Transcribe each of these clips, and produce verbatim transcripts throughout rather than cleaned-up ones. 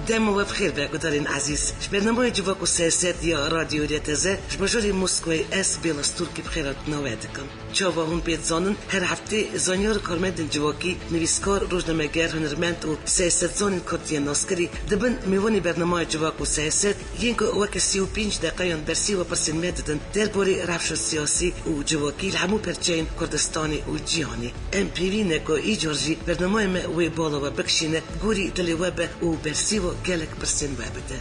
Dem û we bi xêr be, gudarên ezîz. Ji bernameya Civak û Siyaset ya Radyo Rêteze ji bajarê Moskowê ez Bêla Stûrkî bi xêr hatina we dikim. Çawa hûn pê dizanin, her heftê zaniyar û karmendên civakî, nivîskar, rojnameger, hunermend û siyasetzanên Kurd yên naskirî dibin mêvanê bernameya Civak û Siyaset, yên ku weke sî û pênc deqeyan bersîva pirsên me didin derbarê rewşa siyasî û civakî li hemû perçeyên Kurdistanê û cîhanê. Em pêwî ne ku îcar jî bernameya me wê bala we bikişîne, gorî dilê we be û bersîva gelek pirsên we bide.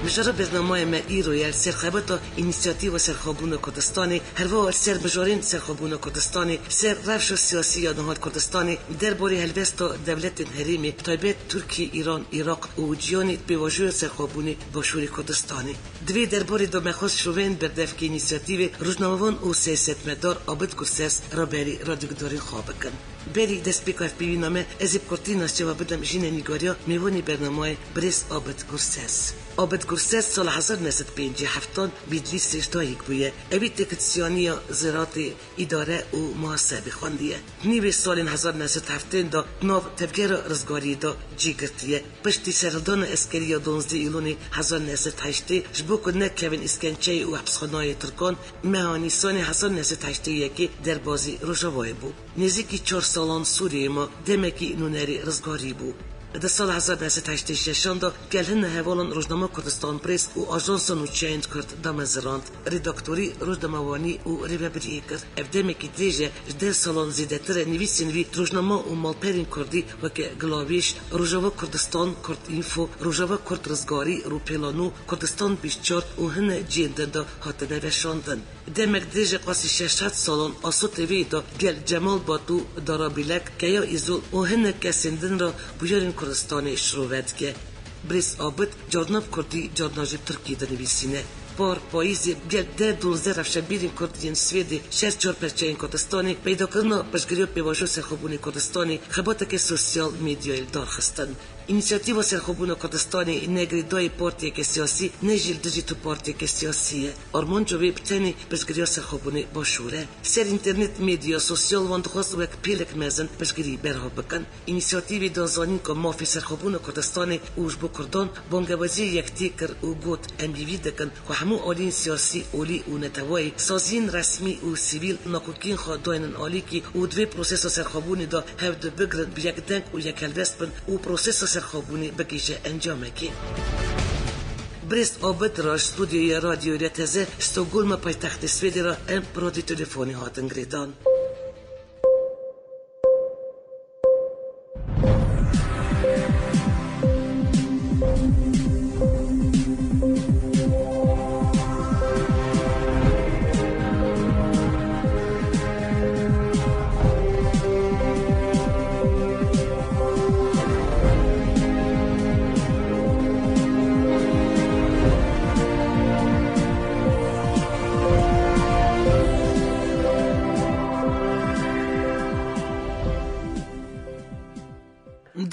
Mijara bernameya me îro ye li ser xebata Înîsiyatîfa Serxwebûna Kurdistanê, herwiha li ser mijarên serxwebûna Kurdistanê, li ser rewşa siyasî ya niha li Kurdistanê, derbarê helwesta dewletên herêmê, bi taybet Tirkiye, Îran, Iraq û cîhanê di pêvajoya serxwebûnê Başûrê Kurdistanê. Di vê derbarê de me xwest şovên berdevkê înîsiyatîvê rojnamevan û siyasetmedar Abid Gurses raberî radyogudarên xwe bikin. Berî destpêka hevpeyvîna me, ez ê bi kurtî nasçewa bidim jî nîgariya mêvanê bernameyê birêz Abid Gurses. Abid Gurses sala hezar neh sed pêncî heftan Bîdlîsê ji dayik bûye. Ewî têketsiyaniya zêratê, îdare û muhasebê xwendiye. Di nîvê salên hezar neh sed heftên de di nav tevgera rizgariyê de cî girtiye. Piştî serhildana eskerî ya duwazdeh Îlonê hezar neh sed heştê, ji bo ku nekevin îskençeyê û hepsxanayê Tirkan, meha Nîsanê hezar neh sed heştê yekê derbazî Rojavayê bû. Nêzîkî çar salan Sûriyeyê ma, demekî nûnerê rizgarî bû. Di sala hezar neh sed heştê şeşan de gel hine hevalan Rojnama Kurdistan Press û Ajansa Nûçeyên Kurd damezirand, redaktorî, rojnamevanî û rêvebiriyê kir. Ev demekî dirêj e, ji deh salan zêdetir e nivîsên wî di rojnama û malperên kurdî weke Gilavêş, Rojava Kurdistan, Kurd Info, Rojava Kurd Rizgarî, Rûpêla Nû, Kurdistan bîst çar û hine cihên din de hatine veşandin. Demek dirêj e, qasî şeş heft salan Aso T V'yê de gel Cemal Batû, Dara Bîlek, Keya Îzol û hinek kesên din re bûyerên Kurdistanê şirove dike. Birêz Abid carna bi kurdî, carna jî bi tirkî dinivîsîne. Par, payîzê gel deh duwazdeh rewşenbîrên kurd yên Swêdê ji her çar perçeyên Kurdistanê peydakirina piştgiriya pêvajoya serxwebûnê Kurdistanê xebateke sosyal medyayê li dar xistin. Înîsiyatîfa Serxwebûna Kurdistanê ne girêdayî partiyeke siyasî, ne jî li dijî tu partiyeke siyasî ye. Armanca wê bi tenê piştgiriya serxwebûnê Başûr e. Ser înternet, medya sosyal wan dixwest wek pêlek mezin piştgirî berhev bikin. Înîsiyatîvê da zanîn ku mafê serxwebûna Kurdistanê û ji bo Kurdan bangewaziyê yekitiyê kir û got, em hêvî dikin ku hemû aliyên siyasî, olî û neteweyî, saziyên resmî û sivîl nakokiyên xwe daynin alîkî û di vê prosesa serxwebûnê de hev du bigrin, bi yek deng û yek helbest bin û prosesa serxwebûnê bigihîje encamekê. Birêz Abid re ji stûdyoya Radyoya Rêteze Stockholma paytextê Swêdê re em bi radyo telefonê hatin girêdan.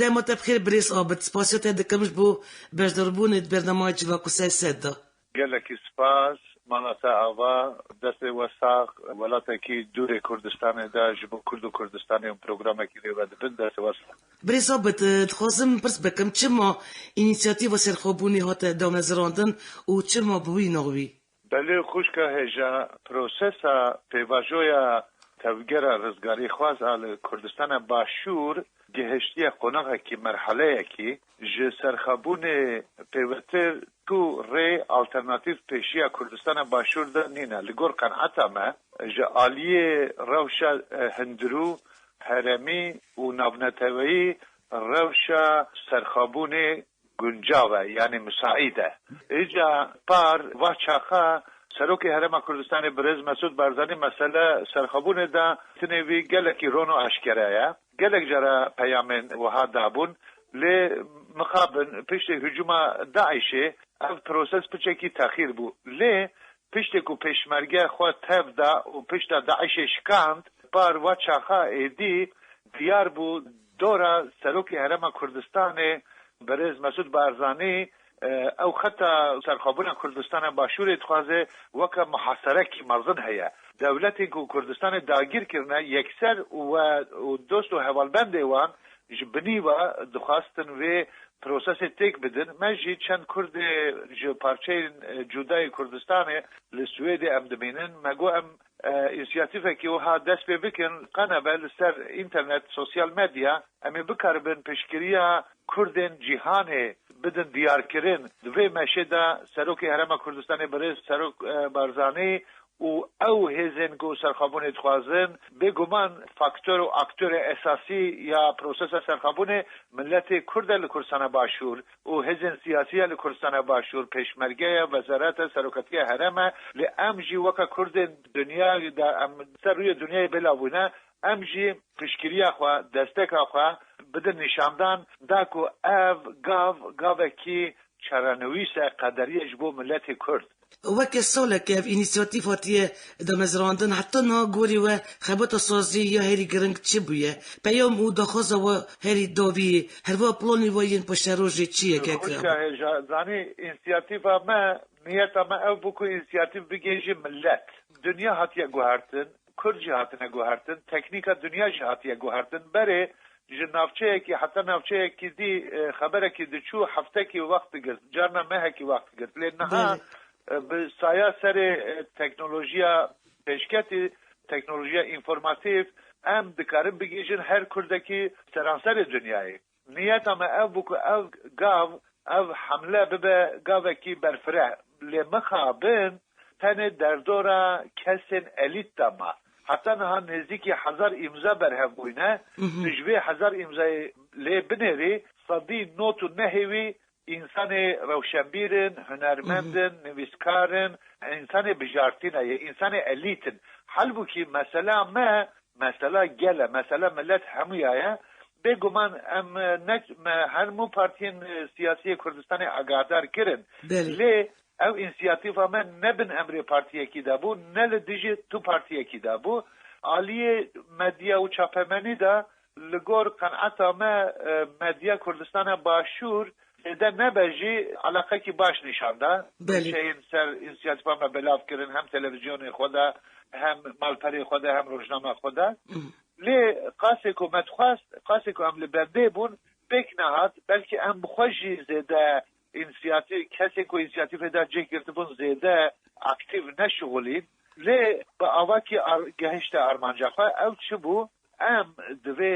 Dema te bi xêr birêz Abid, spasiya te dikim ji bo beşdarbûnê di bernameya Civak û Siyaset de. Gelekî spas, mala te ava, destê we sax, welatekî dûrê Kurdistanê de ji bo Kurd û Kurdistanê em programekî lê vedibin, destê we sax. Birêz Abid, dixwazim pirs bikim, çima Înîsiyatîfa Serxwebûnê hate damezirandin û çima bi wî navî? Belê xwişka hêja, prosesa pêvajoya tevgera rizgarîxwaz a li Kurdistana Başûr gihiştiye qonaxekî, merheleyekî, ji serxwebûnê pêwetir tu rê alternatîf pêşiya Kurdistana Başûr de nîne. Li gor qenaeta me, ji aliyê rewşa, e, hundirû, herêmî û navneteweyî rewşa serxwebûnê guncav e, yanî misaîd e. Îca par va çaxa Serokê Herêma Kurdistanê birêz Mesûd Barzanî mesele serxwebûnê de tinê wî gelekî ron û eşkere ye. Gelek cara peyamên wiha dabûn, lê mixabin piştî hicûma DAIŞê ev proses piçekî texîr bû. Lê piştî ku Pêşmerge xwe tev da û pişta DAIŞê şikand, par va çaxa êdî diyar bû dora Serokê Herêma Kurdistanê birêz Mesûd Barzanî, e, ew xeta serxwebûna Kurdistana Başûrê dixwaze weke muhaserekî mezin heye. Dewletên ku Kurdistanê dagîr kirine yekser û we û dost û hevalbendê wan ji binî ve dixwastin vê prosesê têk bidin. Me jî çend Kurdê ji parçeyên, e, cudayê Kurdistanê li Swêdê em dimînin. Me got em, e, însiyatîfekî wiha dest pê bikin, qe nebe li ser înternet, sosyal medya, em ê bikaribin piştgiriya Kurdên cîhanê bidin diyarkirin. Di vê meşê de Serokê Herêma Kurdistanê Birêz Serok, e, Barzanî û ew hêzên ku serxwebûnê dixwazin, bêguman faktor û aktorê esasî ya prosesa serxwebûnê miletê Kurd e li Kurdistana Başûr û hêzên siyasî ye li Kurdistana Başûr, pêşmerge ye, wezareta serokatiya herêm e, lê em jî weke Kurdên dinyayê de em ser rûyê dinyayê bêlav bûne, em jî piştgiriya xwe, desteka xwe bidin nîşandan da ku ev gav, gavekî çarenivîs e, qederî ye ji bo miletê Kurd. Weke saleke ev înîsiyatîf hatiye damezrandin, heta niha gorî we xebata sazî ya herî giring çi bûye? Peyam û daxwaza we herî dawî yê, herwiha planê we yên paşerojê çi ye, kek? Xwişka hêja, zanî, însiyatîfa me, niyeta me ew bû ku însiyatîf bigihêjî milet. Dinya hatiye guhertin, Kurd jî hatine guhertin, teknîka dinya jî hatiye guhertin. Berê ji navçeyekî heta navçeyekî dî, e, xeberekî diçû heftekî wext digirt, carna mehekî wext digirt. Lê niha, Belê. e, bi saya serê, e, teknolojiya pêşketî, teknolojiya înformatîf, em dikarin bigihîjin her Kurdekî seranserê dinyayê. Niyeta me ev bû ku ev gav, ev hemle bibe gavekî berfireh. Lê mixabin tenê derdora kesên elît de ma. Heta niha nêzîkî hezar îmza berhev bûyne. Mhm. Tu ji vê hezar îmzayê lê binêrî, sedî nod û nehê wî însanê rewşenbîr in, hunermend Mhm. in, nivîskar in, însanê bijartî ne ye, însanê elît in. Halbûkî mesela me, mesela gel e, mesela milet hemûya ye. Bêguman em, e, ne, me hemû partiyên, e, siyasî yê Kurdistanê agahdar kirin. Belê. Lê ew însiyatîfa me ne bin emrê partiyekî de bû, ne li dijî tu partiyekî de bû. Aliyê medya û çapemenî de li gor qeneta me, e, medya Kurdistana Başûr zêde nebe jî eleqekî baş nîşan da. Belê. Şeyên ser însiyatîfa me belav kirin, hem televîzyonê xwe de, hem malperê xwe de, hem rojnama xwe de. Hı. Lê qasê ku me dixwest, qasê ku em li bendê bûn, pêk nehat, belkî em bi xwe jî zêde însiyatî-, kesên ku însiyatîfê de cih girtibûn zêde aktîf neşixulîn. Lê bi avakî ar-, gehişte armanca xwe, ew çi bû? Em divê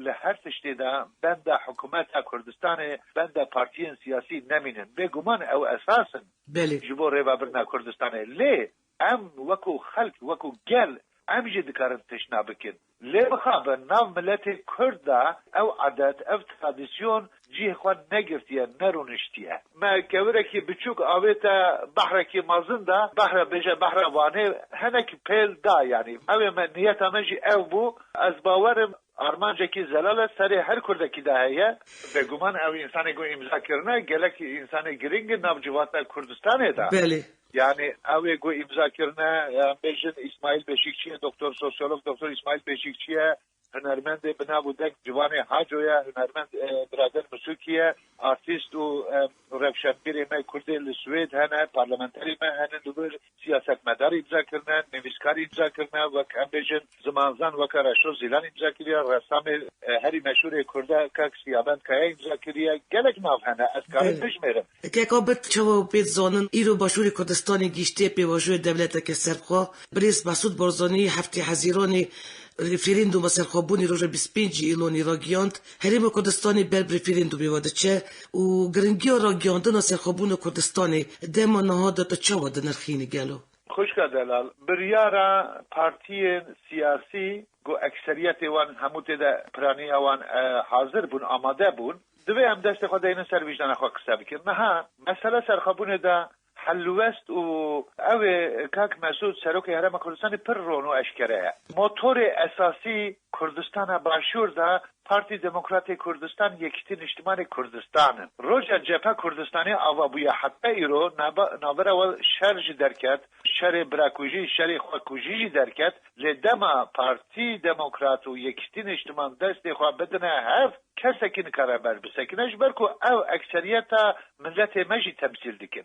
li her tiştê de benda hikûmeta Kurdistanê, benda partiyên siyasî nemînin. Bêguman ew esas in Belê. ji bo rêvebirina Kurdistanê. Lê em wekû xelk, wekû gel, em jî dikarin tiştna bikin. Lê mixabin nav miletê Kurd de ew adet, ev tradisyon cihê xwe negirtiye, nerûniştiye. Me kevirekî biçûk avête behrekî mezin de, behre bêje behra Wanê, hinek pêl da, yanî. Ew ê me, niyeta me jî ew bû. Ez bawer im armancekî zelal e, serê her Kurdekî de heye. Bêguman ew însanê ku îmza kirine, gelek însanê giring in nav civata Kurdistanê de. Belê. Yani ew ê ku îmza kirine, em bêjin Îsmaîl Beşîkçî ye, doktor sosyolog, doktor Îsmaîl Beşîkçî ye, hunermendê bi nav û deng Ciwanê Haco ye, hunermend, e, Birader Misûkî ye, artîst û, e, rewşenbîrê me Kurdê li Swêd hene, parlamenterê me hene li wir, siyasetmedar îmza kirine, nivîskar îmza kirine, wek em bêjin zimanzan weke Reşo Zîlan îmza kiriye, ressamê, e, herî meşhûrê Kurda kak Siyabend Kaya îmza kiriye, gelek nav hene, ez karim Belê. bijmêrim. Kek Abid, çawa pê dizanin, îro Başûrê Kurdistanê gihîştiye pêvajoyê dewleteke serbixwe. Birêz Mesûd Barzanî heftê Hezîranê referandûma serxwebûnê roja bîst û pêncî Îlonî ragihand. Herêma Kurdistanê ber bi referandûmê ve diçe û giringiya ragihandina serxwebûna Kurdistanê dema niha de tu çawa dinirxînî gelo? Xwişka delal, biryara partiyên siyasî ku ekseriyetê wan hemû tê de piraniya wan, e, hazir bûn, amade bûn, divê em destê xwe deynin ser wijdanê xwe qise bikin. Niha mesele serxwebûnê de helwest û ew ê kak Mesûd, Serokê Herêma Kurdistanê, pir ron û eşkere ye. Motorê esasî Kurdistana Başûr de Partî Demokratê Kurdistan, Yekîtî Niştimanê Kurdistan in. Roja Cephe Kurdistanê ava bûye heta îro, naba-, navbera we şer jî derket, şerê birakujî, şerê xwekujî jî derket, lê dema Partî Demokrat û Yekîtî Niştiman destê xwe bidine hev, kesekî nikare ber bisekine, ji ber ku ew ekseriyeta miletê me jî temsîl dikin.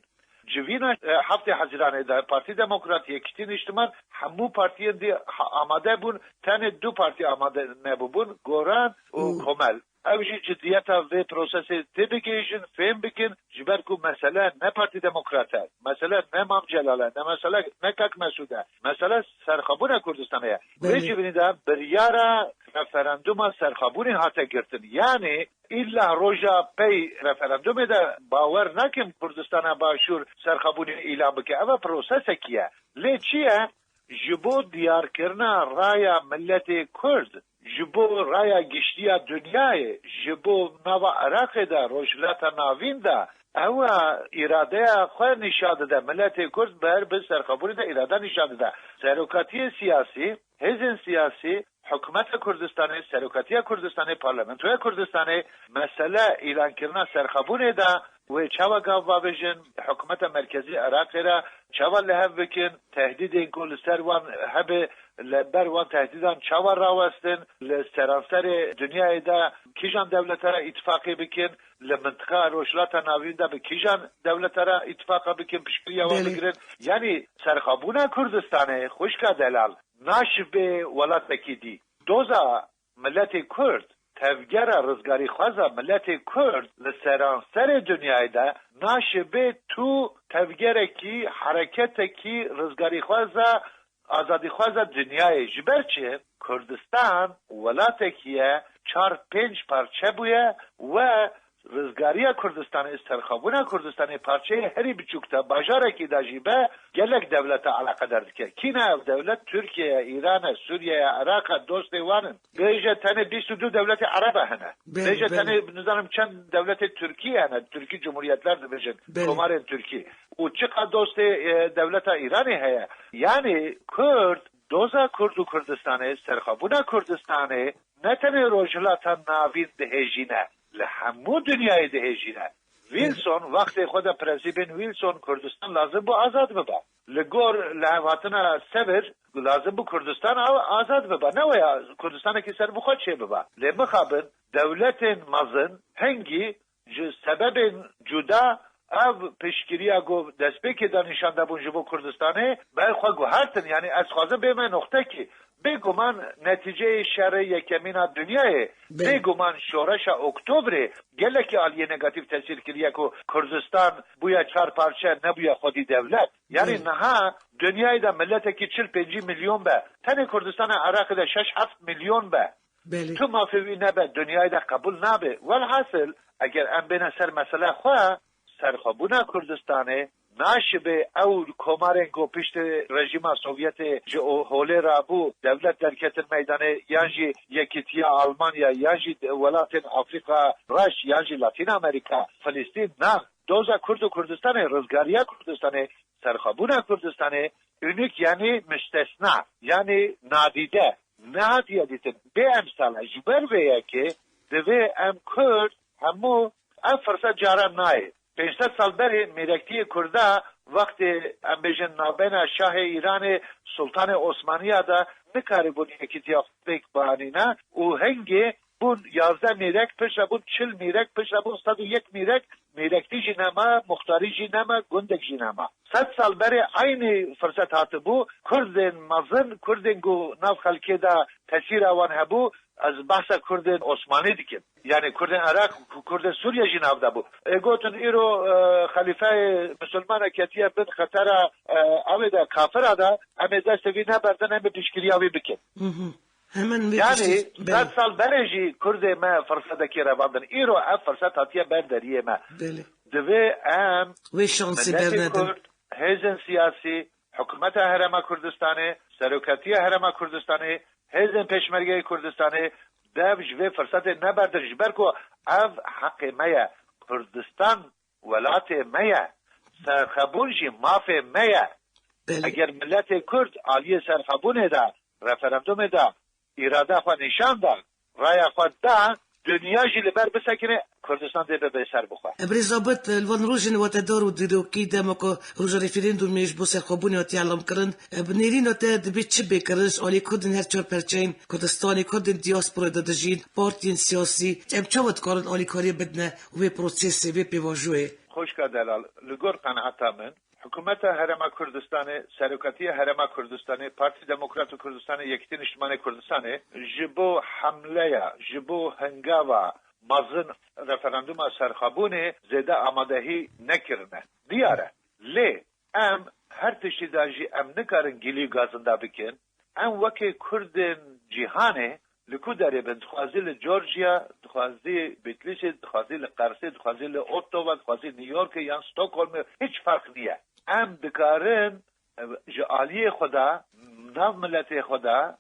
Civîna, e, heftê Hezîranê de Partî Demokrat, Yekîtî Niştiman, hemû partiyên dî ha-, amade bûn, tenê du partî amade nebûbûn, Goran û Û Komel. ew jî cidiyeta vê prosesê têbigihîjin, fêm bikin, ji ber ku mesele ne Partî Demokrat e, mesele ne Mam Celal e, ne mesele ne Kak Mesûd e, mesele serxwebûna Kurdistanê ye. Wê Belê. civînî de biryara referanduma serxwebûnê hate girtin. Yanî îlla roja pey referandumê de bawer nakim Kurdistana Başûr serxwebûnê îlan bike. Ev prosesekî ye. Lê çi ye? Ji bo diyarkirina raya miletê Kurd, ji bo raya giştiya dinyayê, ji bo nava Iraqê de, Rojhilata Navîn de, ew e îradeya xwe nîşan dide. Miletê Kurd ber bi serxwebûnê de îrade nîşan dide. Serokatiyê siyasî, hêzên siyasî, Hikûmeta Kurdistanê, Serokatiya Kurdistanê, Parlamentoya Kurdistanê mesele îlankirina serxwebûnê de wê çawa gav bavêjin, hikûmeta merkezî Iraqê re çawa li hev bikin, tehdîdên ku li ser wan hebe, li ber wan tehdîdan çawa rawestin, li seranserê dinyayê de kîjan dewlete re îtifaqê bikin, li mintiqa Rojhilata Navîn de bi kîjan dewlete re îtifaqa bikin, piştgiriya wan Belê. bigirin. Yanî serxwebûna Kurdistanê, xwişka delal, naşibe welatekî dî. Doza miletê Kurd, tevgera rizgarîxwaza miletê Kurd li seranserê dinyayê de naşibe tu tevgerekî, hereketekî rizgarîxwaza, azadîxwaza dinyayê. Ji ber çi? Kurdistan welatekî ye, çar pênc parçe bûye we rizgariya Kurdistanê, serxwebûna Kurdistanê parçeyê herî biçûk de, bajarekî de jî be, gelek dewleta eleqedar dike. Kî ne ev dewlet? Tirkiye ye, Îran e, Sûriye ye, Iraq e, dostê wan in. Bêje tenê bîst û du dewletê Ereb e hene. Belê, Bêje belê. tenê nizanim çend dewletê Tirkî hene, Tirkî Cumhuriyetler dibêjin, Belê. komarên Tirkî. Û çiqa dostê, e, dewleta Îranê heye. Yanî Kurd, doza Kurd û Kurdistanê, serxwebûna Kurdistanê ne tenê Rojhilata Navîn dihêjîne, li hemû dinyayê dihêjîne. Wilson, wextê xwe de prensîbên Wilson Kurdistan lazim bû azad bibe. Li gor lihevhatina Sevr lazim bû Kurdistan a-, azad bibe. Ne waya Kurdistanekî serbixwe çêbibe. Lê mixabin dewletên mezin hingî ji sebebên cuda ev piştgiriya ku destpêkê de nîşan dabûn ji bo Kurdistanê, ber xwe guhertin. Yanî ez xwazim bême noqtekî. Bêguman netîceyê şerê yekemîn a dinyayê, Belê. bêguman şoreşa Oktobrê gelekî aliyê negatîf tesîr kiriye ku Kurdistan bûye çar parçe, nebûye xwedî dewlet. Yanî Belê. niha dinyayê de miletekî çil pêncî milyon be, tenê Kurdistana Iraqê de şeş heft milyon be, Belê. tu mafê wî nebe, dinyayê de qebûl nabe. Welhasil, eger em bêne ser mesela xwe, serxwebûna Kurdistanê naşibe ew komarên ku piştî rejîma Sovyetê ji o-, holê rabû, dewlet derketin meydanê, yan jî yekîtiya Almanya, yan jî welatên Afrîka Reş, yan jî Latîn Amerika, Filistîn, na, doza Kurd û Kurdistanê, rizgariya Kurdistanê, serxwebûna Kurdistanê, unîk, yanî mistesna, yanî nadîde, nehatiye dîtin. Bê emsal e. Ji ber vê yekê divê em Kurd hemû ev firset cara nayê. Pênc sed sal berê mîrektiyê Kurda wextê, em bêjin, navbeyna şahê Îranê, Sultanê Osmaniya de nikaribûn yekîtiya xwe pêk bianîne û hingê bûn yazdeh mîrek, piştre bûn çil mîrek, piştre bûn sed û yek mîrek, mîrektî jî nema, muxtarî jî nema, gundek jî nema. Sed sal berê eynî firset hatibû, Kurdên mezin, Kurdên ku nav xelkê de tesîra wan hebû, ez behsa Kurdên Osmanî dikim. Yanî Kurdên Iraq, Kurdên Sûriye jî nav de bû. Ê gotin, îro, e, xelîfeyê misilmana ketiye bin xetera, e, ew ê de, kafira de, em ê destê vî neberdin, em ê piştgiriya wî bikin. Mhm. Hemen vê Yanî, piştî, sed belê. sal berê jî Kurdê me firsetekî revandin. Îro ev firset hatiye ber deriyê me. Belê. Divê em Wê şansê miletê bernedin. Kurd, hêzên siyasî, Hikûmeta Herêma Kurdistanê, Serokatiya Herêma Kurdistanê, hêzên Pêşmergeyê Kurdistanê dev ji vê firsetê neberdin, ji ber ku ev heqê me ye. Kurdistan welatê me ye. Serxwebûn jî mafê me ye. Belê. Eger miletê Kurd aliyê serxwebûnê de, referandumê de, îrada xwe nîşan da, raya xwe da, dinya jî li ber bisekine, Kurdistan dê bibe serbixwe. Birêz Abid, li van rojên watedar û dîrokî dema ku roja referandumê ji bo serxwebûnê hatiye elamkirin, bi nêrîna te dibê çi bê kirin ji alî Kurdên her çar perçeyên Kurdistanê, Kurdên diasporayê de dijîn, partiyên siyasî, em çawa dikarin alîkariyê bidine wê prosesê, wê pêvajoyê? Xwişka delal, li gor qenaeta min, Hikûmeta Herêma Kurdistanê, Serokatiya Herêma Kurdistanê, Partî Demokrat û Kurdistanê, Yekîtî Niştimanê Kurdistanê ji bo hemleya, ji bo hingava mezin referanduma serxwebûnê zêde amadehî nekirine. Diyar e. Lê em her tiştî de jî em nikarin gilî gazinda bikin. Em wekî Kurdên cîhanê li ku derê bin, dixwazî li Georgia, dixwazî Bitlîsê, dixwazî li Qersê, dixwazî li Ottawa, dixwazî New Yorkê yan Stockholmê, hiç ferq niye. Em dikarin, e, ji aliyê xwe de, nav miletê xwe de,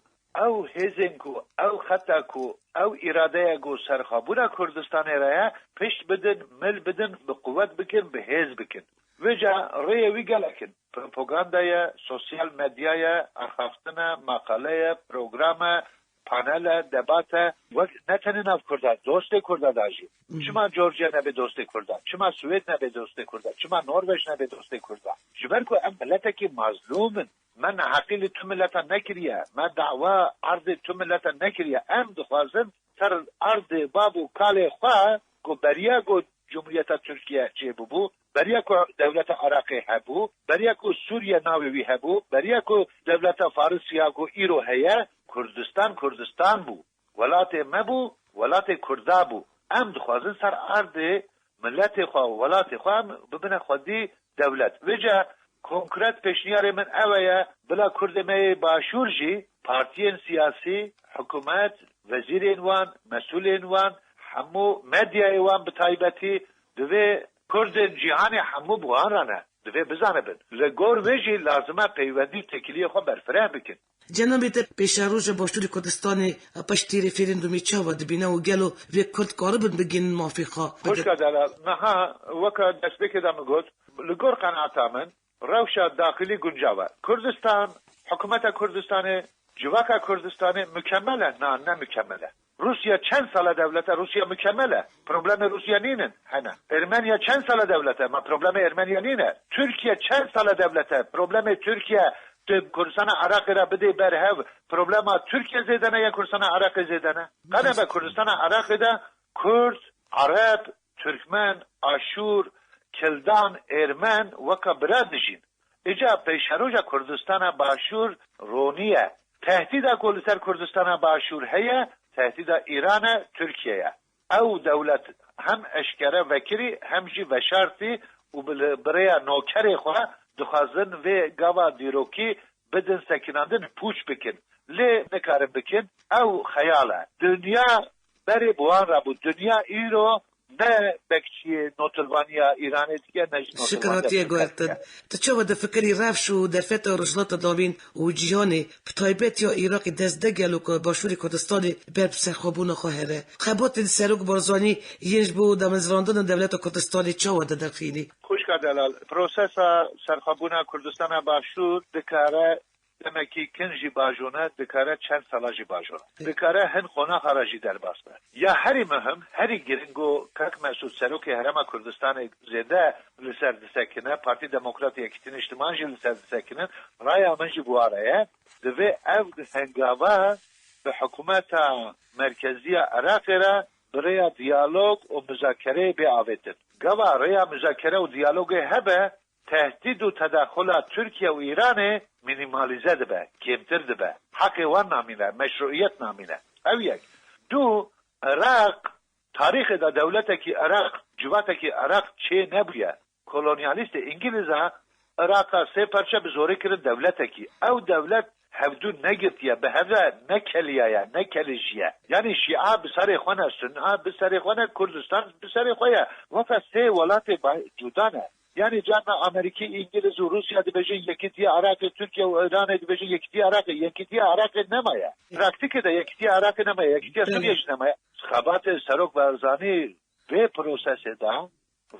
ew hêzên ku, ew xeta ku, ew îradeya ku serxwebûna Kurdistanê re ye, pişt bidin, mil bidin, bi quwet bikin, bi hêz bikin. Vêca rêyê wî gelek in. Propaganda ye, sosyal medya ye, axaftin e, maqale ye, program e, panel e, debat e. Wek ne tenê nav Kurda, dostê Kurda da jî. Çima Georgia nebe dostê Kurda? Çima Swêd nebe dostê Kurda? Çima Norveç nebe dostê Kurda? Ji ber ku em miletekî mazlûm in. Me neheqî li tu mileta nekiriye. Me dawa erdê tu mileta nekiriye. Em dixwazin ser erdê bab û kalê xwe ku beriya ku Cumhuriyeta Tirkiye çêbûbû, beriya ku dewleta Iraqê hebû, beriya ku Sûriye navê wî hebû, beriya ku dewleta Farisiya ku îro heye, Kurdistan, Kurdistan bû. Welatê me bû, welatê Kurda bû. Em dixwazin ser erdê miletê xwe û welatê xwe em bibine xwedî dewlet. Vêca konkret pêşniyarê min ew ye, bila Kurdê me yê Başûr jî, partiyên siyasî, hikûmet, wezîrên wan, mesûlên wan, hemû medyayê wan bi taybetî, divê Kurdên cîhanê hemû bi wan re ne. Divê bizanibin. Li gor vê jî lazim e peywendî û têkiliyê xwe berfireh bikin. Cenabê te pêşeroja Başûrê Kurdistanê piştî referandumê çawa dibîne û gelo vê Kurd karibin bigihînin mafê xwe? Xwişka delal, niha weke destpêkê de min got, li gor qenaeta min, rewşa daxilî guncav e. Kurdistan, hikûmeta Kurdistanê, civaka Kurdistanê mukemel e? Na, ne mukemel e. Rûsya çend sal e dewlet e? Rûsya mukemel e. Problemê Rûsya nînin? Hene. Ermeniya çend sal e dewlet e? Ma problemê Ermeniya nîne? Tirkiye çend sal e dewlet e? Problemê Tirkiye tu Kurdistana Iraqê re bidê ber hev, problema Tirkiye zêde ne ya Kurdistana Iraqê zêde ne? Qedebe Kurdistana Iraqê de Kurd, Ereb, Tirkmen, Aşûr, Kildan, Êrmen weke bira dijîn. Îca pêşeroja Kurdistana Başûr ronî ye. Tehdîda ku li ser Kurdistana Başûr heye, tehdîda Îran e, Tirkiye ye. Ew dewlet hem eşkere vekirî, hem jî veşartî û bi, bi rêya nokerê xwe dixwazin vê gava dîrokî bidin sekinandin, pûç bikin. Lê nikarin bikin. Ew xeyal e. Dinya berê bi wan re bû. Dinya îro ne bekçiyê notilvaniya Îranê dike, ne jî Şikir notilvaniya hatiye Tirkan guhertin. Dike. Tu çawa difikirî rewş û derfeta Rojhilata Navîn û cîhanê, bi taybet ya Iraqê dest de gelo ku Başûrê Kurdistanê ber bi serxwebûna xwe here? Xebatên Serok Barzanî yên ji bo damezrandina dewleta Kurdistanê çawa didirxînî? Xwişka delal, prosesa serxwebûna Kurdistana Başûr dikare demekî kin jî bajone, dikare çend sala jî bajone. Dikare hin qonaxa re jî derbas be. Ya herî muhim, herî giring û kak Mesûd, serokê Herêma Kurdistanê zêde li ser disekine, Partî Demokrat Yekîtî Niştiman jî li ser disekinin, raya min jî bi wa re ye. Divê ev hengava bi hikûmeta merkeziya Iraqê re bi rêya diyalog û muzakereyê bê avêtin. Gava rêya muzakere û diyalogê hebe, tehdîd û tedaxula Tirkiye û Îranê mînîmalîze dibe, kêmtir dibe. Heqê wan namîne, meşrûiyet namîne. Ew yek. Du, Iraq, tarîxê de dewletekî Iraq, civatekî Iraq çê nebûye. Kolonyalîstê Îngilîza Iraqa sê parçe bi zorê kirin dewletekî. Ew dewlet hevdû negirtiye, bi hev re nekeliyaye, nekelijiye. Yanî Şîa bi serê xwe ne, Sunna bi serê xwe ne, Kurdistan bi serê xwe ye. Weke sê welatê ba-, cuda ne. Yanî carna Amerîkî, Îngiliz û Rûsya dibêjin yekîtiya Iraqê, Tirkiye û Îranê dibêjin yekîtiya Iraqê. Yekîtiya Iraqê nemaye. Praktîkê de yekîtiya Iraqê nemaye, yekîtiya Sûriye jî nemaye. Xebatê Serok Barzanî vê prosesê de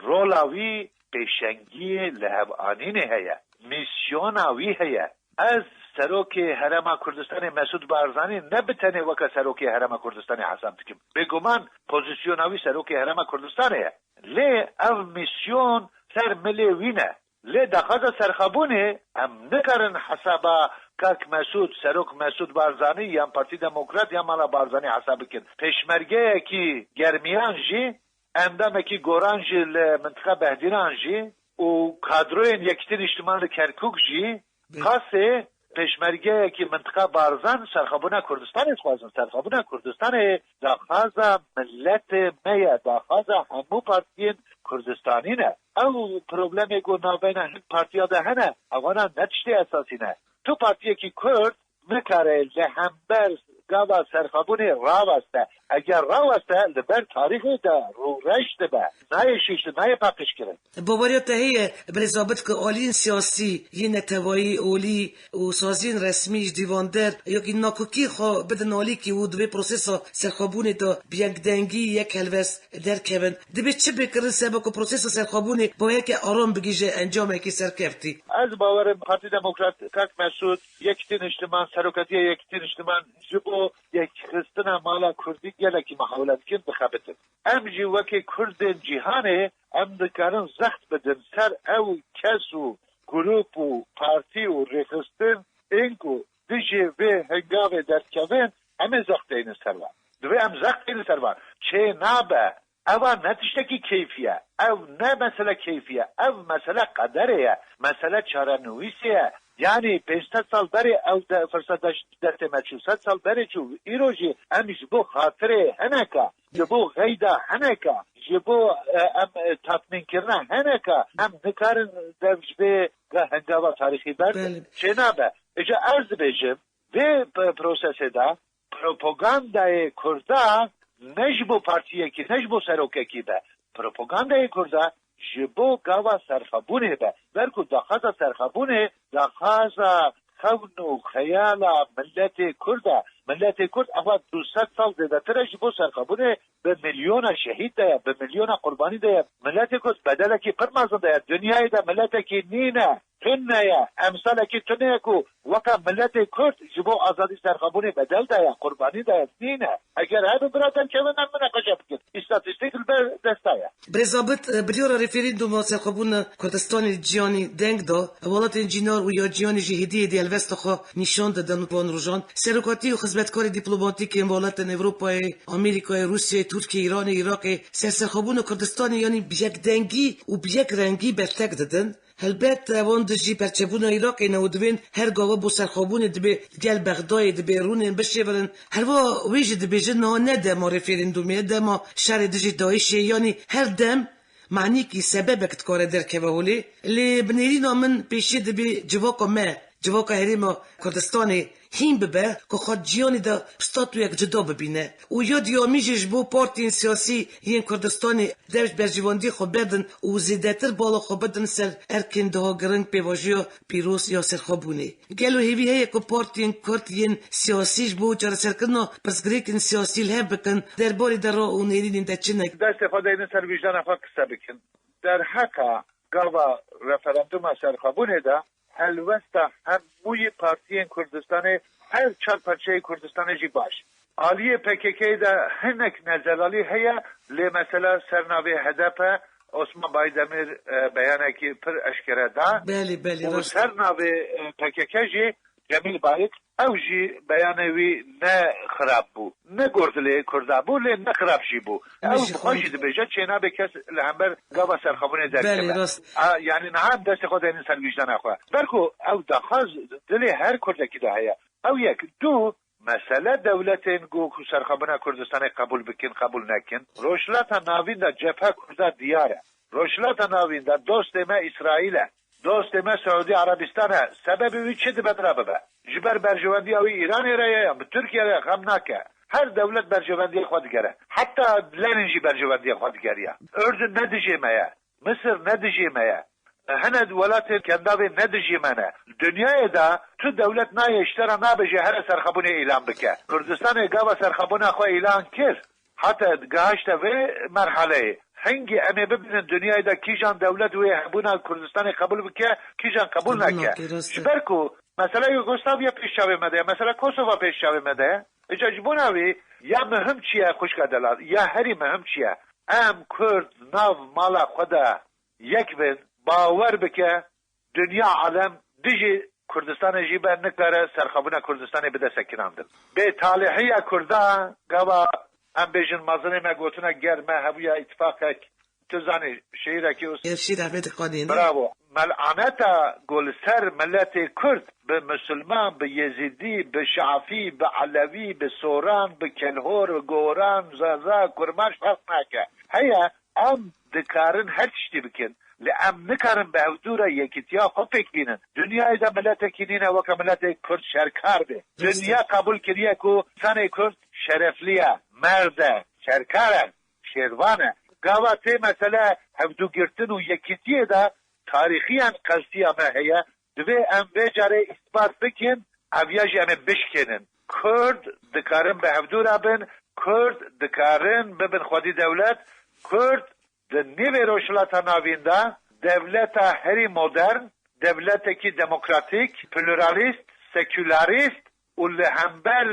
rola wî pêşengiyê lihevanînê heye. Mîsyona wî heye. Ez serokê Herêma Kurdistanê Mesûd Barzanî ne bi tenê weke serokê Herêma Kurdistanê hesab dikim. Bêguman pozîsyona wî serokê Herêma Kurdistanê ye. Lê ev mîsyon ser milê wî ne. Lê daxwaza serxwebûnê em nikarin hesaba kak Mesûd, serok Mesûd Barzanî yan Partî Demokrat yan mala Barzanî hesab bikin. Pêşmergeyekî Germiyan jî, endamekî Goran jî li mintiqa Behdîran jî û kadroyên Yekîtî Niştiman li Kerkûk jî qasê pêşmergeyekî mintiqa Barzan serxwebûna Kurdistanê dixwazin. Serxwebûna Kurdistanê daxwaza miletê me ye, daxwaza hemû partiyên Kurdistanî ne. Ew problemê ku navbeyna hin partiya de hene, ewana ne tiştê esasî ne. Tu partiyekî Kurd nikare li hember gava serxwebûnê raweste. Eger raweste, li ber tarîxê de rûreş dibe. Nayê şûştin, nayê paqijkirin. Baweriya te heye, Birêz Abid, ku aliyên siyasî, yên neteweyî, olî û saziyên resmî ji dîvan der, ya kî nakokî xwe bidin alîkî û di vê prosesa serxwebûnê de bi yekdengî, yek helwest derkevin? Dibê çi bê kirin seba ku prosesa serxwebûnê bi yekê aram bigihîje encamekî serkeftî? Ez bawerim Partî Demokrat, kak Mesûd, Yekîtî Niştiman, serokatiya Yekîtî Niştiman ji bo yekxistina mala Kurdî gelekî mihawile dikin, dixebitin. Em jî wekî Kurdên cîhanê em dikarin zext bidin ser ew kes û grûp û partî û rêxistin ên ku dijî vê hingavê derdikevin, em ê zext deynin ser wan. Divê em zext deynin ser wan. Çê nabe. Eva ne tiştekî keyfî ye. Ev ne mesele keyfî ye. Ev mesele qederê ye. Mesele çarenivîsê ye. Yanî pênc sed sal berê ew de, firset de ji destê me çû. Sed sal berê çû. Îro jî em ji bo xatirê hineka, ji bo xeyda hineka, ji bo, e, em, e, tatmînkirina hineka, em nikarin dev ji vê ge-, hengava tarîxî berdin. Belê. Çênabe. Îca ez dibêjim, vê p-, prosesê de propagandayê Kurda ne ji bo partiyekî, ne ji bo serokekî be. Propagandayê Kurda ji bo gava serxwebûnê be. Ber ku daxwaza serxwebûnê, daxwaza xewn û xeyala miletê Kurd e. Miletê Kurd eva du sed sal zêdetir e ji bo serxwebûnê bi milyona şehîd daye, bi milyona qurbanî daye. Miletê Kurd bedelekî pir mezin daye. Dinyayê de miletekî nîne, tune ye, emsalekî tune ye ku weke miletê Kurd ji bo azadî serxwebûnê bedel daye, qurbanî daye, nîne. Eger hebe bira derkevin, em minaqeşe bikin. Îstatîstîk li ber desta ye. Birêz Abid, e, biryara referanduma serxwebûna Kurdistanê li ciyanî deng da. Welatên cînar û ya ciyanî jî hêdî hêdî helwesta xwe nîşan didin van rojan. Serokatî û xizmetkarê dîplomatîk ên welatên Ewropayê, Amerîkayê, Rûsyayê, Tirkiyê, Îranê, Iraqê ser serxwebûna Kurdistanê, yanî bi yekdengî û bi yek rengî bertek didin. Helbet, ewan dijî perçebûna Iraqê ne û divên her gava bo serxwebûnê dibê gel Bexdayê dibê rûnên bişêvirin. Herwiha wê jî dibêjin niha ne dema referandumê ye, dema şerê dijî DAIŞê, yanî her dem manîkî sebebek dikare derkeve holê. Lê bi nêrîna min pêşiyê dibê civaka me, civaka Herêma Kurdistanê hîn bibe ku xwe di ciyanê de bi statuyek cuda bibîne û ya diyamî jî ji bo partiyên siyasî yên Kurdistanê dev ji berjewendiyê xwe berdin û zêdetir bala xwe bidin ser erkên dahagirîn pêvajoya pîroz ya serxwebûnê. Gelo hêvî heye ku partiyên Kurd yên siyasî ji bo çareserkirina pirsgirêkên siyasî li hev bikin, derbarê dera û nêrînên de çi ne? Destê xwe deynin ser wijdanê xwe qise bikin. Derheqa gava referanduma serxwebûnê de helwesta hemûyî partiyên Kurdistanê, her çar parçeyê Kurdistanê jî baş. Aliyê P K K'ê de hinek nezelalî heye, lê mesela ser navê H D P, Osman Baydemir, e, beyanekî pir eşkere da. Belê, belê, û rast. Ser navê, e, P K K jî Cemîl Bayik, ew jî beyanê wî ne xirab bû. Ne got dilê Kurda bû, lê ne xirab jî bû. Ew bi xwe jî dibêje, çênabe kes li hember gava serxwebûnê derkeve. Belê, rast. A, yanî niha em destê xwe denin ser wijdanê xwe. Ber ku ew daxwaz dilê her Kurdekî de heye. Ew yek. Du, mesele dewletên ku, ku serxwebûna Kurdistanê qebûl bikin, qebûl nekin. Rojhilata Navîn de cephe Kurda diyar e. Rojhilata Navîn de dostê me Îsraîl e. Dostê me Siûdî Erebistan e. Sebebê wî çi dibe bira bibe. Ji ber berjewendiya wî Îranê re ye yan bi Tirkiye re xem nake. Her dewlet berjewendiya xwe digere. Heta Lenin jî berjewendiya xwe digeriya. Urdun ne dijê me ye. Misir ne dijê me ye. Hene welatên Kendavê ne dijê me ne. Dinyayê de tu dewlet nayê ji te re nabêje here serxwebûnê îlan bike. Kurdistanê gava serxwebûna xwe îlan kir. Hate gihişte vê merhaleyê. Hingî em ê bibînin dinyayê de kîjan dewlet wê hebûna Kurdistanê qebûl bike, kîjan qebûl neke. Ji ber ku mesela Yugoslavya pêş çavê me de ye, mesela Kosova pêş çavê me de ye. Îca ji bona wî ya muhim çi ye xwişka delal, ya herî muhim çi ye? Em Kurd nav mala xwe de yek bin, bawer bike, dinya alem dijî Kurdistanê jî be, nikare serxwebûna Kurdistanê bide sekinandin. Bê talihiya Kurda gava em bêjin mezinê me gotine ger me hebûya îtifaqek Tu zanî şîrekî û Ev şîr Ehmedê Xanî ne? Bravo. Melaneta ku li ser miletê Kurd, bi Musulman, bi Yezîdî, bi Şafî, bi Elewî, bi Soran, bi Kelhor, Goran, Zaza, Kurmaş ferq nake. Heye, em dikarin her tiştî bikin. Lê em nikarin bi hevdû re yekîtiya xwe pêk bînin. Dinyayê de miletekî nîne weke miletê Kurd şerkar be. Rast e. Dinya qebûl kiriye ku însanê Kurd şereflî ye, merd e, şerkar e, şêrvan e. Gava tê mesele hevdûgirtin û yekîtiyê de tarîxiyan qelsiya me heye. Divê em vê carê îspat bikin, eviya jî em ê bişkênin. Kurd dikarin bi hevdû re bin, Kurd dikarin bibin xwedî dewlet, Kurd di nîvê Rojhilata Navîn de dewleta herî modern, dewletekî demokratîk, pluralîst, sekûlarîst û li hember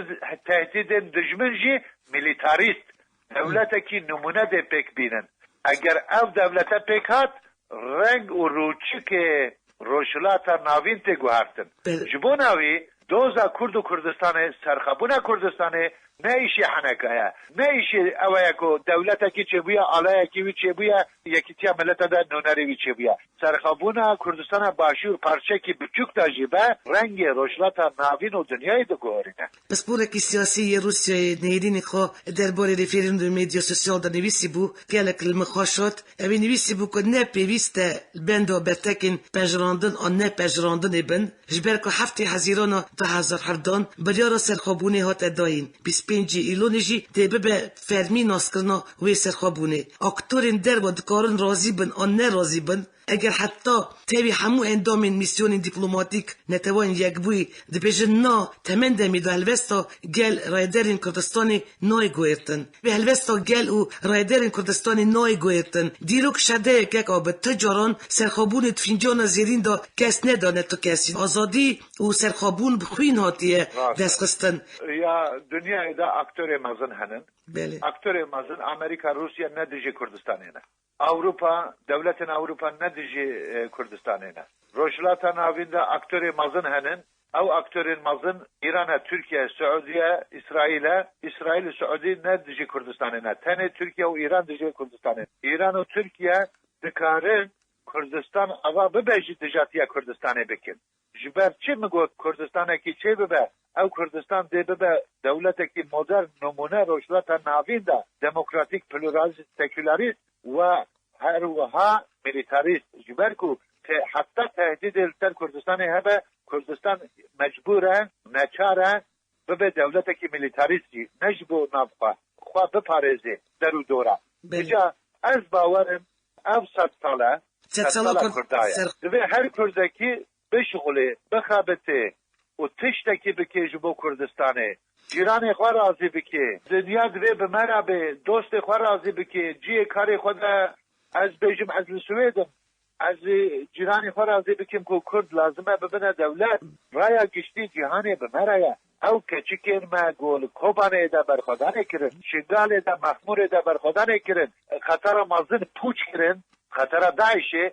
tehdîdên dijmin jî milîtarîst, dewletekî nimûne dê pêk bînin. Eger ev dewlete pêk hat, reng û rûçikê Rojhilata Navîn tê guhertin. Belê. Ji bona wî doza Kurd û Kurdistanê, serxwebûna Kurdistanê ne îşê heneka ye. Ne îşê ew ye ku dewletekî çêbûye, alayekî wî çêbûye, yekîtiya mileta de nûnerê wî çêbûye. Serxwebûna Kurdistana Başûr parçekî biçûk de jî be, rengê Rojhilata Navîn û dinyayê diguherîne. Pisporekî siyasî yê Rûsyayê nêrînê xwe derbarê referandumê medya sosyal de nivîsî bû, gelek li min xweş hat. Ew ê nivîsî bû ku ne pêwîst e li benda bertekên pejirandin an ne pejirandinê bin, ji ber ku heftê Hezîrana du hezar hevdan biryara serxwebûnê hate dayîn, bîst pêncî Îlonê jî dê bibe fermî naskirina wê serxwebûnê. Aktorên derve dikarin razî bin an ne razî bin, eger heta tevî hemû endamên mîsyonên dîplomatîk Neteweyên Yekbûyî dibêjin na, temen demê de helwesta gel rayderên Kurdistanê nayê guhertin. Vê helwesta gel û rayderên Kurdistanê nayê guhertin. Dîrok şedeyek yek a bi ti caran serxwebûnê di fincana zêrîn de kes nedane tu kesî. Azadî û serxwebûn bi xwîn hatiye Rast e. destxistin. Ya dinyayê de aktorê mezin henin. Belê. Aktorê mezin Amerîka, Rûsya ne dijî Kurdistanê ne. Ewropa, dewletên Ewropa ne dijî, e, Kurdistanê ne. Rojhilata Navîn de aktorê mezin henin. Ew aktorên mezin Îran e, Tirkiye, Siûdiye, Îsraîl e. Îsraîl û Siûdî ne dijî Kurdistanê ne. Tenê Tirkiye û Îran dijî Kurdistanê ne. Îran û Tirkiye dikarin Kurdistan ava bibe jî dijatiya Kurdistanê bikin. Ji ber çi min got Kurdistanekî çê bibe? Ew Kurdistan dê bibe dewletekî modern, nimûne Rojhilata Navîn de, demokratîk, pluralîst, sekûlarîst we her wiha milîtarîst. Ji ber ku te-, heta tehdîdê li ser Kurdistanê hebe, Kurdistan mecbûr e, neçar e, bibe dewletekî milîtarîst jî, ne ji bo nav xwe, xwe biparêzê der û dora. Belê. Îca ez bawer im, ev sedsala, Sedsala sedsala Kurd Kurda ye. ser- Divê her Kurdekî bişixulê, bixebitê û tiştekî bikê ji bo Kurdistanê. Cîranê xwe razî bikê. Dinya divê bi me re bê, dostê xwe razî bikê. Cihê karê xwe de, ez bêjim, ez li Swêd im. Ez ê cîranê xwe razî bikim ku Kurd lazim e bibine dewlet. Raya giştî cîhanê bi me re ye. Ew keçikên me ku li Kobanê de berxwedanê kirin, Şingalê de, Mexmûrê de berxwedanê kirin, xetara mezin pûç kirin, xetara DAIŞê,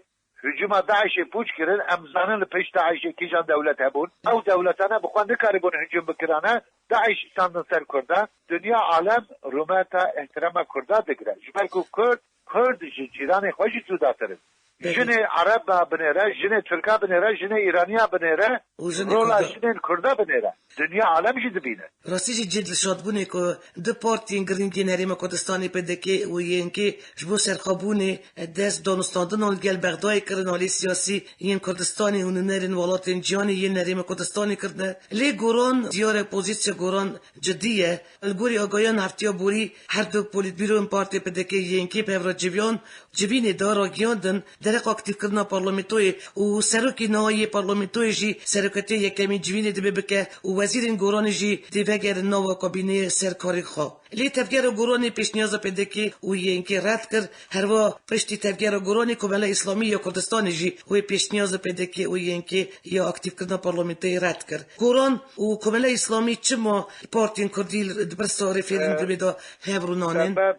hicûma DAIŞê pûç kirin, em zanin li pêş DAIŞê kîjan dewlet hebûn. Ew dewletane bi xwe nikaribûn hicûm bikirane, DAIŞ şandin ser Kurda. Dinya alem rûmeta îhtirama Kurda digire. Ji ber ku Kurd, Kurd ji cîranê xwe jî cudatir in. Belê. Jinê Ereba binêre, jinê Tirka binêre, jinê Îraniya binêre, Û jinê rola Kurda. jinên Kurda binêre. Dinya alem jî dibîne. Rastî jî cih dilşadbûnê ku du partiyên girîng yên Herêma Kurdistanê P D K û Y N K ji bo serxwebûnê dest danûstandina li gel Bexdayê kirin, alî siyasî yên Kurdistanê û nûnerên welatên cîhanê yên Herêma Kurdistanê kirine. Lê Goran diyar e, pozîsiya Goran cidî ye. Li gorî agahiyan heftiya borî her du polîtbîroyên partiyê P D K û Y N K bi hev re civiyan, civînê de ragihiyandin, dereqa aktîfkirina parlamentoyê û serokê niha yê parlamentoyê jî serokatiyê yekemîn civînê divê bike û wezîrên Goranê jî dê vegerin nava kabîneyê ser karên xwe. Lê tevgera Goranê pêşniyaza P D K û Y N K red kir, herwiha piştî tevgera Goranê Komela Îslamî ya Kurdistanê jî wê pêşniyaza P D K û Y N K ya aktîfkirina parlamentoyê red kir. Goran û Komela Îslamî çima partiyên kurdî di pirsa referandumê de hev rûnanin? Sebeb,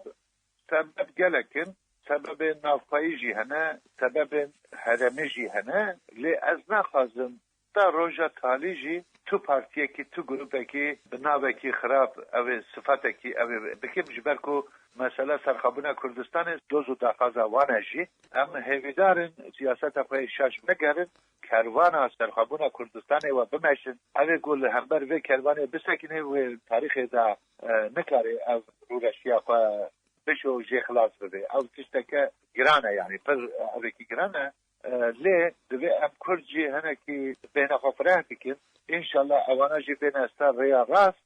sebeb gelek in. Sebebên navxweyî jî hene, sebebên herêmî jî hene. Lê ez naxwazim ta roja talî jî tu partiyekî, tu grûpekî bi navekî xirab, ew ê sifetekî, ew ê bikim, ji ber ku mesele serxwebûna Kurdistanê doz û daxwaza wan e jî. Em hêvîdar in siyaseta xwe yê şaş vegerin, kerwana serxwebûna Kurdistanê we bimeşin. Ew ê ku li hember vê kerwanê bisekine, wê tarîxê de, e, nikare ev rûreşiya xwe bişo jê xilas bibe. Ew tişteke giran e, yanî pir evekî giran e. E, lê divê em Kurd jî hinekî bêhna xwe fireh bikin. Înşallah ewana jî bêne ser rêya rast.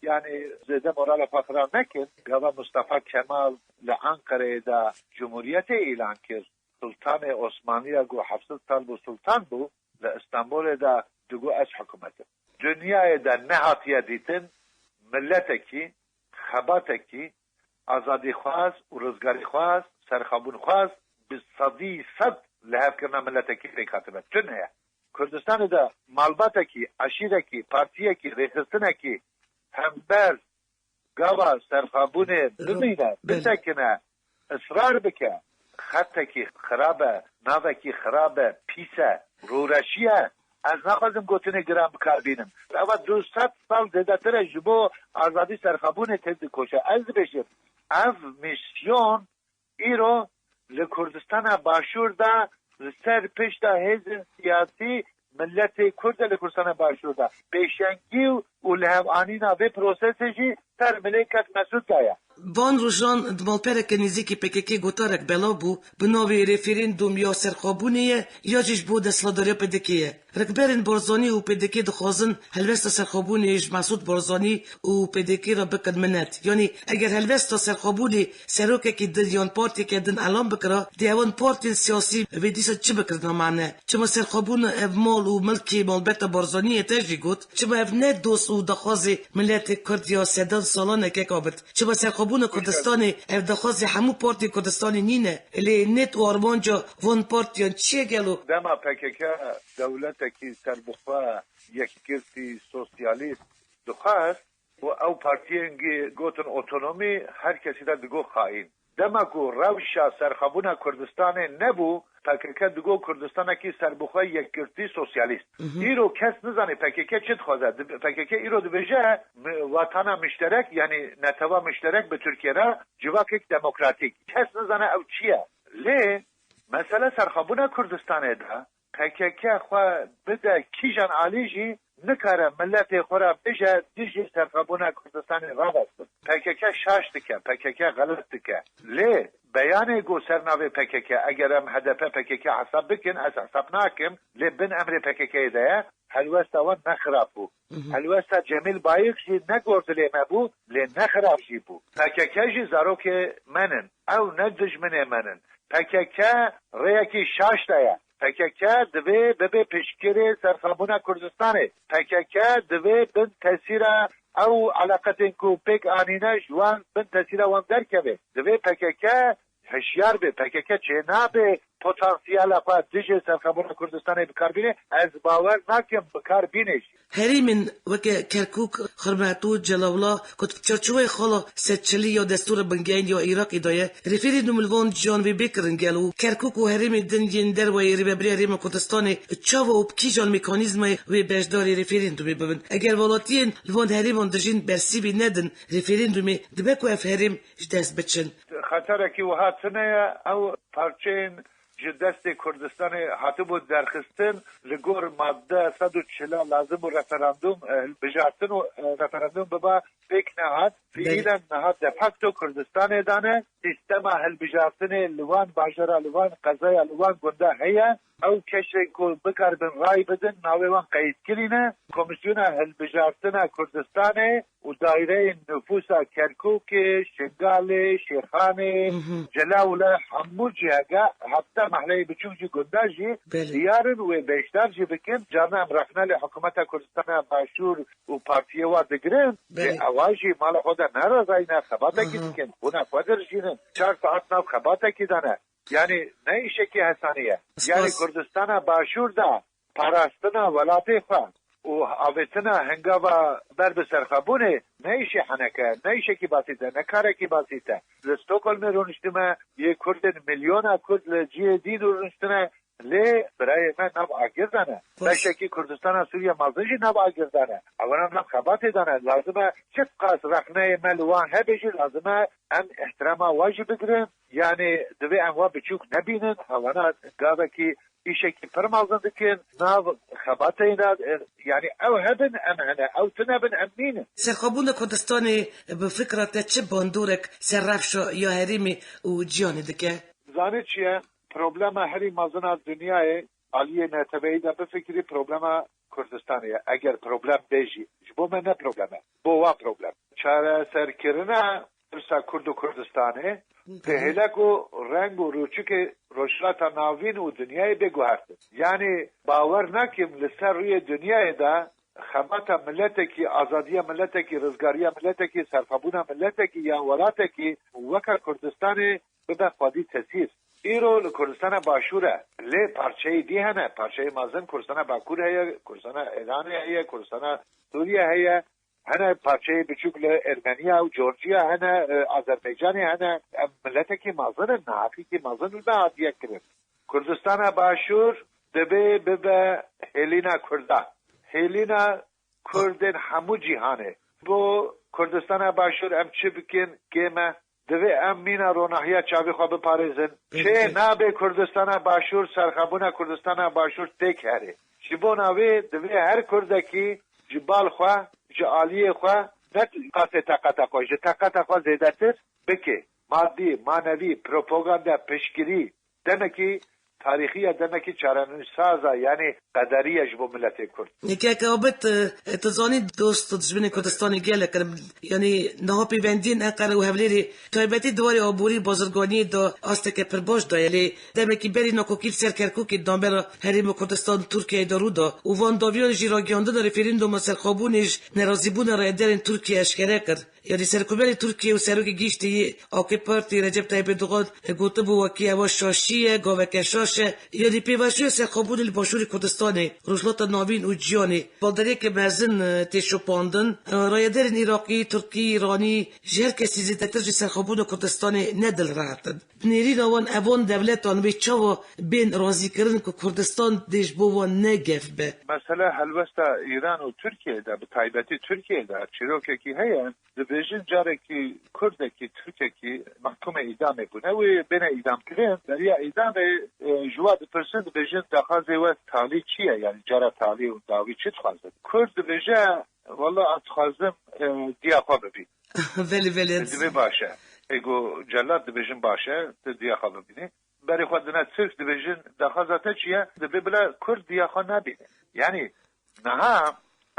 Yanî zêde morala xwe xira nekin. Gava Mustafa Kemal li Ankareyê de Cumhuriyetê îlan kir. Sultanê Osmaniya ku heft sed sal bû sultan bû, li Îstanbulê de digot ez hikûmet im. Dinyayê de nehatiye dîtin, miletekî, xebatekî, azadîxwaz û rizgarîxwaz, serxwebûnxwaz, bi sedî sed lihevkirina miletekî pêk hatibe. Tune ye. Kurdistanê de malbatekî, eşîrekî, partiyekî, rêxistinekî hember gava serxwebûnê bimîne, bisekine, israr bike, xetekî xirab e, navekî xirab e, pîs e, rûreşî ye. Ez naxwazim gotinê giran bi kar bînim. Eva du sed sal zêdetir e ji bo azadî serxwebûnê tê dikoşe. Ez dibêjim, ev mîsyon îro li Kurdistana Başûr de li ser pişta hêzên siyasî miletê Kurd e li Kurdistana Başûr de. Pêşengî û lihevanîna vê prosesê jî ser milê kek Mesûd de ye. Van rojan di malpereke nêzîkî P K K gotarek belav bû, bi navê referandûm ya serxwebûnê ye ya jî ji bo desthilatdariya P D K ye. Rikberên Barzanî û P D K dixwazin helwesta serxwebûnê ji Mesûd Barzanî û P D K re bikin minet. Yanî eger helwesta serxwebûnê serokekî din yan partiyeke din elan bikira, dê ewan partiyên siyasî vê dîsa çi bikirina mane? Çima serxwebûn ev mal û milkê malbeta Barzanî ye te jî got? Çima ev ne dost û daxwazê miletê Kurd ya sedan salan e kek Abid? Çima serxwebûna Kurdistanê ev daxwazê hemû partiyên Kurdistanê nîne? Lê nêt û armanca van partiyan çi ye gelo? Dema P K K dewletekî serbixwe, yekgirtî, sosyalîst dixwest û ew partiyên gî gotin otonomî, her kesî de digot xaîn. Dema ku rewşa serxwebûna Kurdistanê nebû, P K K digot Kurdistanekî serbixwe, yekgirtî, sosyalîst. Îro kes nizane P K K çi dixwaze. Di-, P K K îro dibêje mi-, watana mişterek, yanî netewa mişterek bi Tirkiye re civakek demokratîk. Kes nizane ew çi ye. Lê mesele serxwebûna Kurdistanê de P K K xwe bide kîjan alî jî nikare miletê xwe re bêje dijî serxwebûna Kurdistanê ravestin. P K K şaş dike, P K K xelet dike. Lê beyanê ku ser navê P K K, eger em H D P P K K hesab bikin, ez hesab nakim, lê bin emrê P K K'ê de ye, helwesta wan ne xirab bû. Helwesta Cemîl Bayik jî ne gordilê me bû, lê ne xirab jî bû. P K K jî zarokê me nin, ew ne dijminê me nin. P K K rêyekî şaş de ye. P K K divê bibe piştgirê serxwebûna Kurdistanê. P K K divê bin tesîra ew eleqetên ku pêk anîne ji wan, bin tesîra wan derkeve. Divê P K K hişyar be. P K K çênabe potansiyela xwe dijî serxwebûna Kurdistanê bi kar bîne. Ez bawer nakim bi kar bîne jî. Herêmên weke Kerkûk, Xurmetû, Celawla ku di çarçoveyê xala sedçelî ya destûra bingehîn ya Iraqê de ye, referandûm li van ciyan vê bê kirin gelo? Kerkûk û herêmê din yên derweyî Rêveberiya Herêma Kurdistanê çawa û bi kîjan mekanîzmayê wê beşdarî referandûmê bibin? Eger welatiyên li van herêman dijîn bersîvî nedin referandûmê, dibe ku ev herêm ji dest biçin. Xeterekî wiha tune ye, ew parçeyên ji destê Kurdistanê hatibû derxistin, li gor madde sed û çila lazim bû referandûm, e, hilbijartin û, e, referandûm biba, pêk nehat. Belê. Fiîlen niha de facto Kurdistanê dane, sîstema hilbijartinê li wan bajara, li wan qezaya, li wan gunda heye. Ew kesên ku bikaribin ray bidin, navê wan qeydkirî ne. Komîsyona Hilbijartina Kurdistanê û daîreyên nifûsa Kerkûkê, Şingalê, Şêxanê, Celawle, hemû cihege, heta mehleyê biçûk jî, gunda jî diyar in wê beşdar jî bikin. Carna em rexne li hikûmeta Kurdistana Başûr û partiyê wa digirin. Lê ewa jî mala xwe de nerezayne, xebatekî dikin, xwûna xwe dirijînin. Çar saet nav xebatekî de ne. Yanî ne îşekî hesanî ye. Yanî Kurdistana Başûr de parastina welatê xwe û avêtina hingava ber bi serxwebûnê ne îşê heneke, ne îşekî basît e, ne karekî basît e. Li Stockholmê rûniştime, yê Kurdên milyona Kurd li cihê dîn rûniştine, Lê birayê me nav agir de ne. Baş. Beşekî Kurdistana Sûriye mezin jî nav agir de ne. Ewana nav xebatê de ne. Lazim e çiqas rexneyê me li wan hebe jî lazim e em îhtirama wan jî bigirin. Yanî divê em wan biçûk nebînin. Ewana gavekî îşekî pir mezin dikin. Nav xebatê de, e, yanî ew hebin em hene, ew tune bin em nînin. Serxwebûna Kurdistanê bi fikra te çi bandorek ser rewşa ya herêmê û cîhanê dike? Zanî çi ye? Problema herî mezin a dinyayê aliyê neteweyî de bifikirî problema Kurdistanê ye. Eger problem bê jî, ji bo me ne problem e. Bo wa problem. Çareserkirina pirsa Kurd û Kurdistanê, Hı hı. bi hêle ku reng û rûçikê Rojhilata Navîn û dinyayê bê guhertin. Yanî bawer nakim li ser rûyê dinyayê de xebata miletekî, azadiya miletekî, rizgariya miletekî, serxwebûna miletekî ya welatekî weke Kurdistanê bibe xwedî tesîr. Îro li Kurdistana Başûr e, lê parçeyê dî hene, parçeyê mezin Kurdistana Bakur heye, Kurdistana Îranê heye, Kurdistana Sûriye heye, hene parçeyê biçûk li Ermeniya û Georgiya hene, e, Azerbaycanê hene. Em miletekî mezin in, neheqîkî mezin li me hatiye kirin. Kurdistana Başûr divê bibe hêlîna Kurda. Hêlîna Kurdên hemû cîhanê. Bo Kurdistana Başûr em çi bikin, kêm e. Divê em mîna ronahiya çavê xwe biparêzin. Peki. Çê nabe Kurdistana Başûr, serxwebûna Kurdistana Başûr têk herê. Ji bona wê divê her Kurdekî ji bal xwe, ji aliyê xwe, ne qasê teqeta xwe, ji teqeta xwe zêdetir bike. Madî, manevî, propaganda, piştgirî, demekî tarîxî ye, demekî çarenûsaz e, yanî qederî ye ji bo miletê Kurd. Kek Abid, e, tu zanî dost û dijminên Kurdistanê gelek in. Yanî niha pêvendiyên Enqere û Hewlêrê, taybetî di warê aborî û bazirganiyê de asteke pir baş daye. Lê demekî berî nakokî li ser Kerkûkê di navbera Herêma Kurdistan Tirkiyeyê de rû da û van dawiyan jî ragihandina referanduma serxwebûnê ji nerazîbûna rayedarên Tirkiye eşkere kir. Yanî Serokkomarê Tirkiye û Serokê Giştî yê A K Partî Recep Tayyip Erdogan gotibû, wekî ewa şaşî ye, gaveke şaş e. Yanî pêvajoya serxwebûnê li Başûrê Kurdistanê, Rojhilata Navîn û cîhanê baldariyeke mezin, e, tê şopandin. E, rayedarên Iraqî, Tirkî, Îranî ji her kesî zêdetir ji serxwebûna Kurdistanê ne dilrehet in. Bi nêrîna wan evan dewletan wê çawa bên razîkirin ku Kurdistan dê ji bo wan ne gef be? Mesele helwesta Îran û Tirkiyeyê de, bi taybetî Tirkiyeyê de çîrokekî heye. Dibêjin carekî Kurdekî, Tirkekî mehkûmê îdamê bûne, wê bêne îdamkirin. Beriya îdamê, e, ji wa dipirsin, dibêjin daxwazê we talî çi ye? Yanî cara talî û dawî çi dixwazin? Kurd dibêje, wela ez dixwazim, e, diya xwe bibînim. Belê, belê. Divê baş e. Ê ku celat dibêjin baş e, tu diya xwe bibînî. Berê xwe dine Tirk, dibêjin daxwaza te çi ye? Dibê bila Kurd diya xwe nebîne. Yanî niha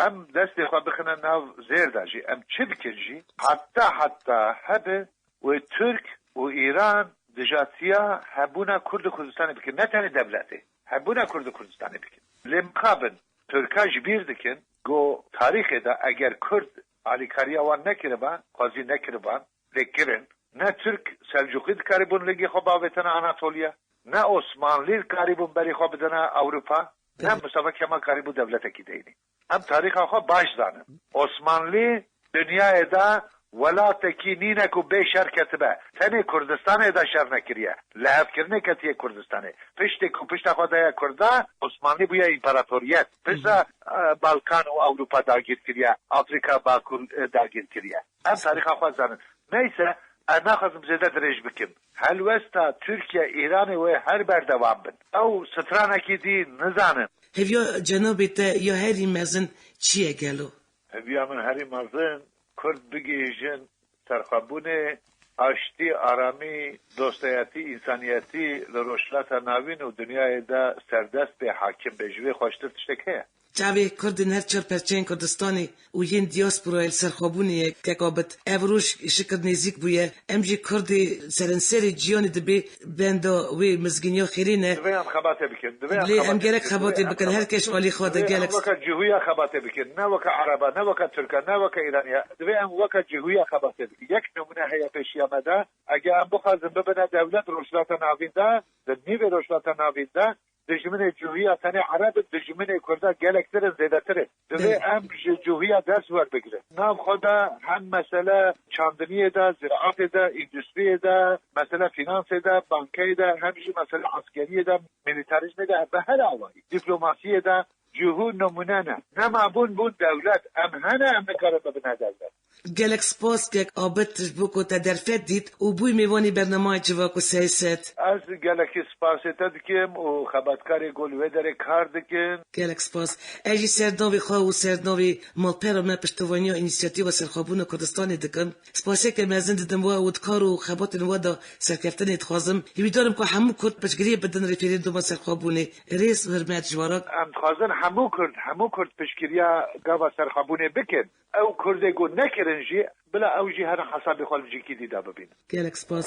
em destê xwe bixine nav zêr de jî, em çi bikin jî, heta heta hebe wê Tirk û Îran dijatiya hebûna Kurd û Kurdistanê bikin. Ne tenê dewletê, hebûna Kurd û Kurdistanê bikin. Lê mixabin Tirka ji bîr dikin, ku tarîxê de eger Kurd alîkariya wan nekiriba, xwezî nekiriban, lê kirin. Ne Tirk Selcûqî dikarîbûn lingê xwe bavêtine Anatoliya, ne Osmanlî dikarîbûn berê xwe bidine Ewropa, ne Mustafa Kemal karîbû dewletekî deynî. Em tarîxa xwe baş zanin. Osmanlî dinyayê de welatekî nîne ku bê şer ketibe. Tenê Kurdistanê de şer nekiriye. Lihevkirinê ketiye Kurdistanê. Piştê ku pişta xwe daye Kurda, Osmanlî bûye împaratoriyet. Pişta, e, Balkan û Ewropa dagîr kiriye, Afrîka Bakur, e, dagîr kiriye. Em tarîxa xwe zanin. Neyse, ez naxwazim zêde dirêj bikim. Helwesta Tirkiye, Îranê wê her berdewam bin. Ew stranekî dî nizanin. Hêviya cenabê te ya herî mezin çi ye gelo? Hêviya min herî mezin, Kurd bigihîjin serxwebûnê, aştî, aramî, dosteyetî, însaniyetî li Rojhilata Navîn û dinyayê de serdest bê, hakim bê. Ji vê xweştir tiştek heye? Çavê Kurdên her çar perçeyên Kurdistanê û yên diasporayê li serxwebûnê ye, kek Abid. Ev roj şikir nêzîk bûye. Em jî Kurdê serenserê cîhanê dibê benda wê mizgîniya xêrê ne. Divê em xebatê bikin. Divê em Lê em xebatê gerek bikin. Xebatê Divê em bikin. Her kes xebatê alî xwe de divê gelek em weke cihûya xebatê bikin. Ne weke Ereba, ne weke Tirka, ne weke Îraniya. Divê em weke cihûya xebatê bikin. Yek nimûne heye pêşiya me de. Eger em bixwazin bibine dewlet Rojhilata Navîn de, di nîvê Rojhilata Navîn de, dijminê cûhiya tenê Ereb in, dijminê Kurda gelektir in, zêdetir in. Divê Belê. em ji cûhiya ders werbigirin. Nav xwe de hem mesele çandiniyê de, ziraetê de, îndustriyê de, mesele finansê de, bankeyê de, hem jî mesele eskeriyê de, milîtarizmê de, bi her awayî, dîplomasiyê de cûhû nimûne ne. Nema bûn bûn dewlet. Em hene, em nikarin bibine dewlet. Gelek spas kek Abid ji bo ku te derfet dît û bûyî mêvanî bernamayê Civak û Seyset. Ez gelekî spasê te dikim û xebatkarê ku li wê derê kar dikin. Gelek spas. Ez jî ser navê xwe û ser navê malpera me piştevaniya Înîsiyatîfa Serxwebûna Kurdistanê dikim. Spasiyeke mezin didim we û di kar û xebatên we de serkeftinê dixwazim. Hîvîdar im ku hemû Kurd piştgiriyê bidin referanduma serxwebûnê. Rêz û hurmet ji we re. Em dixwazin hemû Kurd, hemû Kurd piştgiriya gava serxwebûnê bikin. Ew Kurdê ku nekirin jî, bila ew jî herin hesabê xwe li cîkî dî de bibînin. Gelek spas.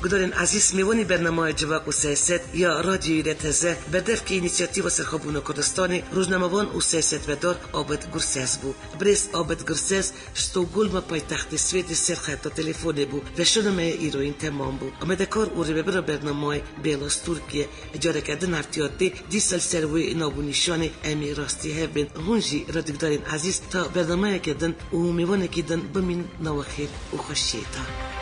Gudarên ezîz, mêvanî bernameyê Civak û Siyaset ya Radyoyê Rêteze, berdevkê Înîsiyatîfa Serxwebûna Kurdistanê, rojnamevan û siyasetmedar Abid Gurses bû. Birêz Abid Gurses ji Stockholm, paytextê Swêdê, ser xeta telefonê bû. Veşana me ya îroyîn temam bû. Amadekar û rêvebira bernameyê Bêla Stûrk ye. Careke din her tiyatê dîsa li ser wê nav û nîşanê em ê rastî hev bên. Hûn jî radyogudarên ezîz, ta bernameyeke din û mêvanekî din bimîn nava xêr û xweşiyê de.